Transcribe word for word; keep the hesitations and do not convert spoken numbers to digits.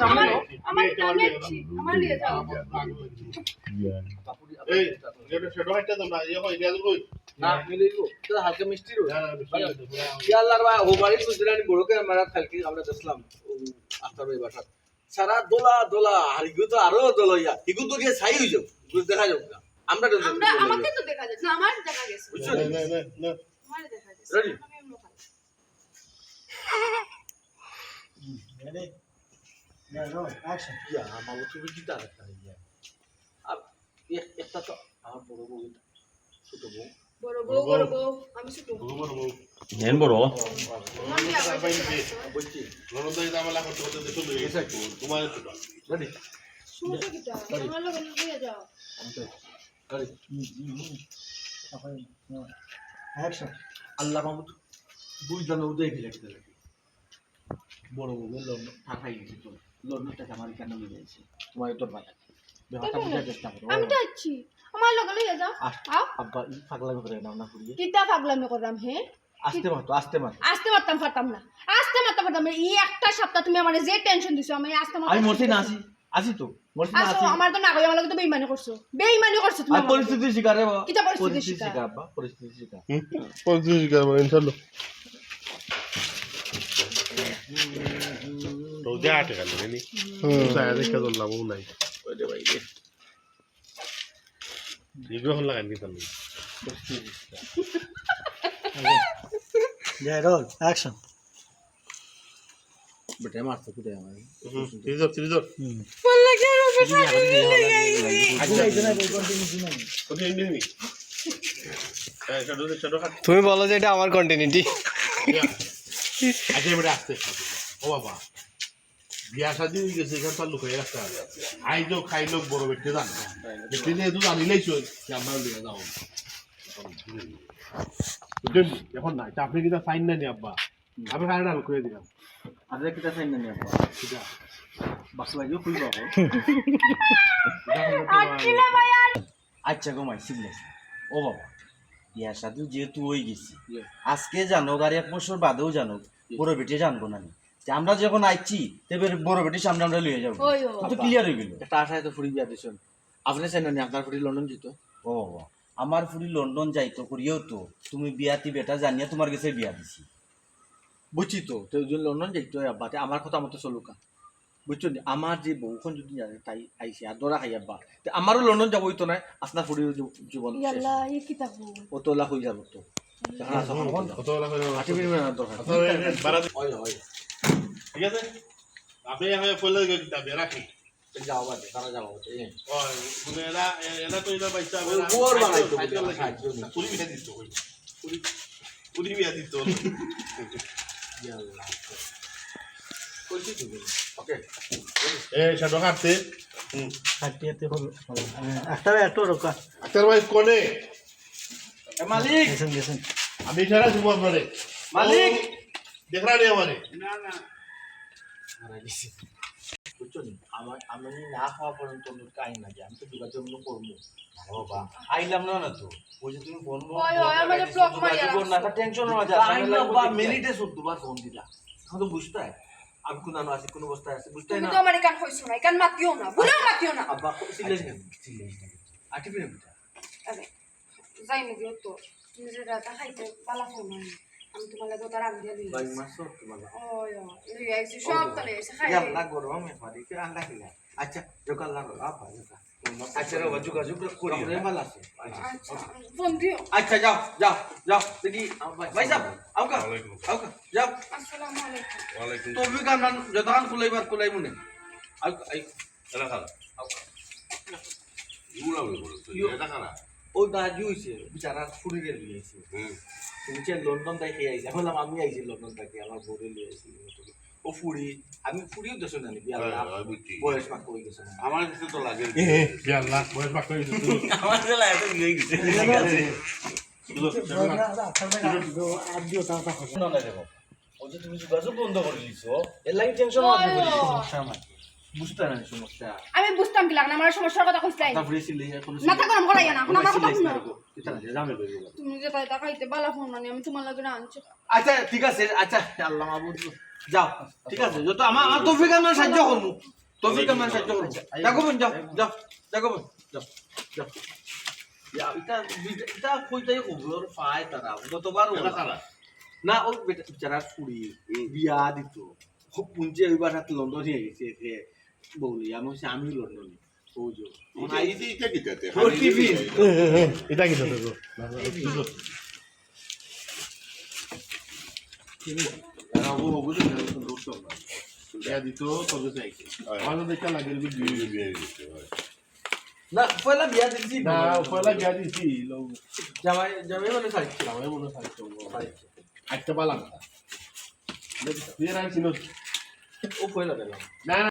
আমার, আমার জানে, আমার নিয়ে যাও। এই, এটা সেটা একটা তোমরা, ইয়ে হয়, রিয়াজ কই? না, মিলে দিব। তোরা হালকা মিষ্টি রো। না, না, মিষ্টি না। ইয়া আল্লাহর ভাই, ও বাড়ি সুজরানি বড় করে মারা কালকে আমরা দেখলাম, ও আফতাব ভাই বাসা। সারা দোলা, দোলা, আর ইগু তো আরো দোলা ইয়া। ইগু তো গিয়ে ছাই হই যাও, ইগু দেখা যাও না। আমরা তো আমরা, দেখতে আমাকে তো দেখা যাচ্ছে না, আমার দেখা গেছে। বুঝছো? না, না, না, না। আমার দেখা গেছে। Ready? আমি অন্য খাই। হুম, ready? Yeah, roll, action. ইয়া, আমার তো বেশি তাড়াতাড়ি ইয়া। আর এক-, একটা তো আমার বড় বউ, এটা ছোট বউ। বড় বউ, বড় বউ, আমি ছোট। বড় বউ। এন বড়। তোমার কি আবার বলছি। ননদ দাই ঝামেলা করতে করতে তো শুরু হয়ে গেছে। তোমার ছোট। Ready? সমস্যা কিটা? আমার লগে লগে যাও। Ready? হুম, হুম, হুম। Action. আল্লাহ মাহমুদ, বুঝলাম না, উদয় কি লাগতে লাগে। বড় বউ লন্ডন, ঠার খাই গেছে তো। লন্ডন থেকে আমার এখানে নিয়ে যাইছে। তোমার তো বাধা। ব্যাপারটা বুঝার চেষ্টা করো। আমি তো আছি। আমার লগে লইয়া যাও। আস-, আও। আব্বা, এই পাগলামি করে না, না করিয়ে। কিতা পাগলামি করলাম, হে? আস্তে মাতো, আস্তে মাতো। আস্তে মারতাম পারতাম না। আস্তে মারতাম পারতাম না। এই একটা সপ্তাহ তুমি আমারে যে tension দিছো, আমি আস্তে মারতাম আমি মরছি না, আছি। আছি তো। মরছি না, আসো, আছি। আমার তো না কই, আমার লগে তো বেইমানি করছো। বেইমানি করছো তুমি আর আমার লগে। পরিস্থিতির শিকার রে বাবা। কিতা পরিস্থিতির পরিস্থিতির শিকার? শিকার, আব্বা, পরিস্থিতির শিকার। পরিস্থিতির শিকার, বাবা, ইনশাআল্লাহ। তো যা আটে গেল, জানি? হুম। তো আয়া দেখে তো লাভও নাই। ওই রে ভাই রে। ভিডিও এখন লাগান কিন্তু আমি। Yeah, roll, action. বেটা, মারছে কোথায় আমার? হুম, সিরিজ ধর, সিরিজ ধর। হুম। বললা কি আর ওকে সাথে নিয়ে গেলি? আচ্ছা, এই জন্য এই continue শুনাই। কোথায় এন্ডিং নি? হ্যাঁ, এটা ধরে, সেটা খাট। তুমি বলো যে এটা আমার continuity। ইয়া। আচ্ছা, এবারে আস্তে আস্তে। ও বাবা। বিয়া শাদী হয়ে গেছে, এখানে তো আর লুকাই রাখতে হবে। আইজো খাইলো বড় বেটে জান। বেটে নিয়ে তো জানিলেই চল, যে আমরা নিয়ে যাও। বুঝলেন? এখন না, এটা আপনি কিন্তু সাইন না নি আব্বা। আমি কারণে আমি করে দিলাম। আরে কিতা সাইন না নি আব্বা? কিতা? বাসু আইজো খুলবো এখন। আটকিলে ভাই আর আচ্ছা গো মাই, সিরিয়াস। ও বাবা, বিয়া শাদী যেহেতু হয়ে গেছি, ইয়ে। আজকে জানো, আর এক বছর বাদেও জানো, ইয়ে। বড় বেটি জানবো না নি। তে আমরা যখন আইছি, তে বের-, বড় বেটির সামনে আমরা লইয়া যাবো। ওই, ওই। তো, তো আব্বা, ক্লিয়ার হয়ে গেল। একটা আশায় তো ফুরি বিয়া দিছেন। আপনি চাইলেন নি আপনার ফুরি লন্ডন যেত? ও বাবা, আমার ফুরি লন্ডন যাইতো করিয়াও তো তুমি বিয়াতি বেটা জানিয়া তোমার গেছে বিয়া দিছি। বুঝছি তো, তো ওই জন্য লন্ডন যাইতো হয় আব্বা, তে আমার কথা মতো চলুকা। বুঝছো নি? আমার যে বউখন যদি জানে তাই আইছে আর ধরা খাই আব্বা, তে আমারও লন্ডন যাবো হইতো না, আপনার ফুরির জী-, জীবন শেষ। ইয়াল্লা, ই কিতা কও? ও তো ওলা হয়ে যাবো তো। এখন আসো, হুম, এখন কত ওলা হয়ে যাবো? আট মিনিট না দরকার। আচ্ছা, ওই, ওই, বাড়া দে। ওই, ওই। ঠিক আছে? আপনি এখন ফেলে গেলে কিতা বেরা কি? যাও বাদে, তারা যাও বাদে, এ। ওই, মানে এরা, এ-, এরা তো এরা বাইচ্চা, ওই এরা বোর বানাইতো খাইতে বলে, লাগে। খাইতে লাগে। পুরি বিয়া দিত, ওই। পুরি, পুরি বিয়া দিত। ইয়া আল্লাহ। কইছি তো বলে। ওকে। এ, সেটা কাটতে। হুম। কাটতে কাটতে হবে। হ্যাঁ, একটা, একটা রোকা। আক্তার ভাই কোনে? এ, মালিক। গেছেন, গেছেন। আমি ইশারা দিব আপনারে। মালিক। ও, দেখরা নি আমারে? না, না। মারা গেছে। বুঝছো নি? আমার, আমি না খাওয়া পর্যন্ত ওদের কাহিনী লাগে। আমি তো যোগাযোগ অন্য করবো। আরে বাবা, আইলাম না, না তো। ওই যে তুমি ফোন ওই, ওই, আমার যে ব্লক মারিয়া যোগাযোগ কর না, রাখছো। তা টেনশন হওয়া যায়। আইলাম বা মিনিটে চোদ্দ বার ফোন দিলা। এখন তো বুঝতে হয়। আমি কোন আনো আছি, কোন অবস্থায় আছি, বুঝতে হয় তুমি না? তো আমার এখান হইছো না, এখান মাতিও না, ভুলেও মাতিও না। আব্বা, সিরিয়াস না, সিরিয়াস না। আটি ফিরে বেটা। আরে, যাই মুখে তো। তুমি যে রাতা খাইতে পালা ফোন হয় না। আমি তোমার লাগি ওটা রান্ধিয়া লই ভাই, আইছি। মাছ তো ভালো। ওই, ওই, লই আইছি, সব তো লই আইছি, খাই ইয়া, লই। না গরম, আমি পারি, কি রান্না খেলে? আচ্ছা, যোগাল লাগো, আপা, যোগাল। আচ্ছা, রে বাবা, যোগাযোগ করি। আপনি ভালো আছেন? আচ্ছা। আচ্ছা, ফোন দিও। আচ্ছা, যাও, যাও, যাও, দেখি, ভাই সাহেব, আউকা, ওয়ালাইকুম আসসালাম। আউকা, যাও। আসসালামু আলাইকুম। ওয়ালাইকুম তুমি আসসালাম। কাম না, যতক্ষণ কুলাইবার, কুলাই মনে। আউকা, আউকা। এরা খারাপ। আউকা। এগুলা আমি বলছি, ইয়ো। এটা খারাপ। ও দাজু হইছে, বেচারা ফুরিরে লই আইছে। হুম। তুমি যে লন্ডন থেকে আইছে, বললাম, "আমি আইছি লন্ডন থেকে, আমার বউরে লই আইছি।" ও ফুরি, আমি ফুরিও দেশে জানি, বিয়া হ্যাঁ, আল্লাহ, আমি বুঝছি। বয়স পাক্কা হয়ে গেছে। আমার কাছে তো লাগে। এ, বিয়া আল্লাহ, বয়স পাক্কা হয়ে গেছে। আমার কাছে লাগে, তো বিয়ে হয়ে গেছে। ঠিক আছে। না, না, দেখো। ওই যে তুমি যোগাযোগ বন্ধ করে দিছো, এর লাগি টেনশন ওই, আছে বুঝি? ওই। সমস্যা নাই। বুঝতে না সমস্যা। আমি বুঝতাম কিলা না, আমার সমস্যার কথা কইছলায়। আপনার ফ্রি সিলে এখন মাথা গরম করাইও না, এখন আমার কথা হুনো। এটা না জামে লই গেল। তুমি যে তাই তা খাইতে বালা ফোন আনি, আমি তোমার লাগি আনছি। আচ্ছা, ঠিক আছে। আচ্ছা, আল্লাহ মাবুদ, যাও। ঠিক আছে, যত আমার আমার তৌফিক আমার সাহায্য করবো। তৌফিক আমার সাহায্য করবো। যাও গো বোন, যাও, যাও, যাও গো বোন, যাও, যাও। ইয়া, এটা এটা কইতাই খবর পায় তারা। গতবার ওরা খারাপ। না, ও বেটা বেচারা ফুড়ি বিয়া দিত। খুব পুঞ্জি ওই বাসাত লন্ডন হয়ে গেছে একে বলি আমি হচ্ছে আমি লন্ডনে। ও যে এটা- এটা- এটা কিতাতে? ও টিভি। এটা কি তোর? বিয়া দিত তবে চাইছে। আমার তো দেখা লাগে যে বিয়ে বিয়ে দিতে হয়। না, পয়লা বিয়া দিছি। না, পয়লা বিয়া দিছি। জামাই জামাই মানে সাইছিল। আমার মনে হয় তো আটটা বালা। বিয়ের আর ছিল। ও পয়লা দিলাম। না, না,